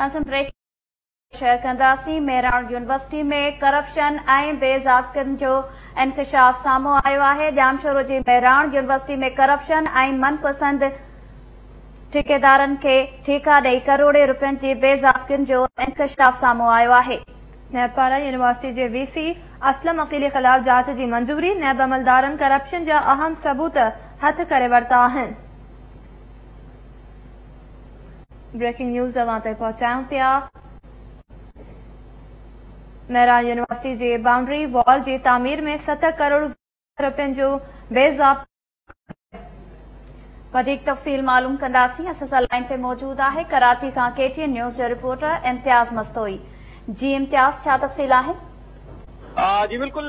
اسان break share ڪنداسين. Mehran university ۾ corruption ۽ بي ضابطگين جو انڪشاف سامهون آيو آهي. ڄامشورو جي مهراڻ يونيورسٽي ۾ ڪرپشن ۽ من پسند ٺيڪيدارن کي ٺيڪا ڏئي ڪروڙين رپين جي بي ضابطگين جو انڪشاف سامهون آيو آهي. نيب پاران يونيورسٽي جي وي سي اسلم عقيلي خلاف جاچ جي منظوري، نيب عملدارن ڪرپشن جا اهم ثبوت هٿ ڪري ورتا آهن. بريڪنگ نيوز اوهان تائين پهچايون پيا. مهراڻ يونيورسٽي جي بائونڊري وال جي تعمير ۾ 7 ڪروڙ رپين جو بي ضابطو. وڌيڪ تفصيل معلوم ڪنداسين. اسان سان لائين تي موجود آهي ڪراچي کان ڪي ٽي اين نيوز جو رپورٽر امتياز مستوئي. جي امتياز، ڇا تفصيل آهن؟ جي بلڪل،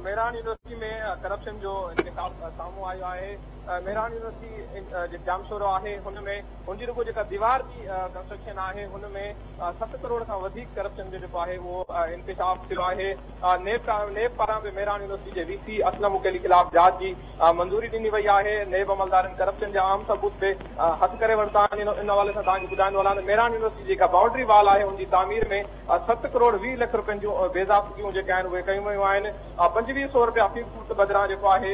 مهراڻ يونيورسٽي ۾ ڪرپشن جو انڪشاف سامهون آيو آهي. مهراڻ يونيورسٽي جيڪا ڄامشورو آهي هن ۾ هن جي رڳو جيڪا ديوار جي ڪنسٽرڪشن آهي هن ۾ 7 ڪروڙ کان وڌيڪ ڪرپشن جو جيڪو آهي اهو انڪشاف ٿيو آهي. نيب نيب پاران به مهراڻ يونيورسٽي جي وي سي اسلم عقيلي خلاف جاچ جي منظوري ڏني وئي آهي. نيب عملدارن ڪرپشن جا اهم ثبوت به هٿ ڪري ورتا آهن. ان حوالي سان توهان کي ٻڌائيندو هلان ته مهراڻ يونيورسٽي جي جيڪا بائونڊري وال آهي ان جي تعمير ۾ 7 ڪروڙ 20 لک رپين جون بي ضابطگيون جيڪي آهن اهي ڪيون ويون آهن. 25 سو رپيا في فوٽ بدران جيڪو آهي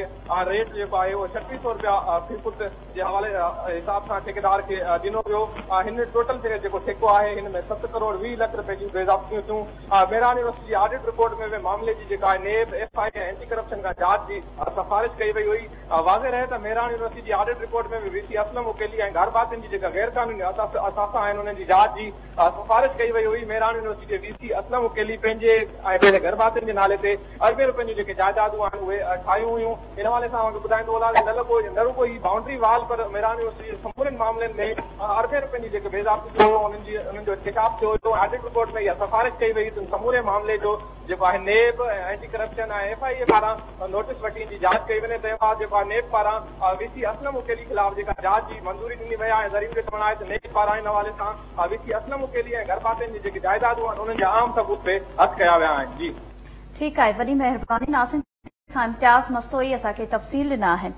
ريٽ جيڪو آهي اهو 36 سو رپيا في فوٽ جي حوالي حساب سان ٺيڪيدار کي ڏنو ويو. هن ٽوٽل جيڪو ٺيڪو آهي هن ۾ 7 ڪروڙ 20 لک رپين جون بي ضابطگيون ٿيون. مهراڻ يونيورسٽي جي آڊٽ رپورٽ ۾ به معاملي جي جيڪا آهي NAB, F I A ۽ anti corruption کان جاچ جي سفارش ڪئي وئي هئي. واضح رهي ته مهراڻ يونيورسٽي جي آڊٽ رپورٽ ۾ به وي سي اسلم عقيلي ۽ گهر ڀاتين جي جيڪا غير قانوني اثاثا آهن انهن جي جاچ جي سفارش ڪئي وئي هئي. مهراڻ يونيورسٽي جي وي سي اسلم عقيلي پنهنجي ۽ پنهنجي گهر ڀاتين جي نالي تي اربين روپين جون جيڪي جائدادون آهن اهي ٺاهيون هيون. ان حوالي سان اوهان کي ٻڌائيندو هلان ته نه رڳو نه رڳو هي بائونڊري وال پر مهراڻ يونيورسٽي جي سمورن معاملن ۾ اربين روپين جون جيڪي بي ضابطگيون هيون انهن جي انهن جو انڪشاف ٿيو هيو. آڊٽ رپورٽ ۾ اها سفارش ڪئي وئي ته ان سموري معاملي جو جيڪو آهي NAB, anti corruption ۽ F I اي پاران نوٽيس وٺي ان جي جاچ ڪئي وڃي. تنهن بعد جيڪو آهي نيب پاران وي سي اسلم عقيلي خلاف جيڪا جاچ جي منظوري ڏني وئي آهي ۽ ذريعن جو چوڻ آهي ته نيب پاران ان حوالي سان وي سي اسلم عقيلي ۽ گهرڀاتين جي جيڪي جائيدادون آهن انهن جا اهم ثبوت به هٿ ڪيا ويا آهن. جي. ٺيڪ آهي، وڏي مهرباني ناظرين کان امتياز مستوئي اسان کي تفصيل ڏنا آهن.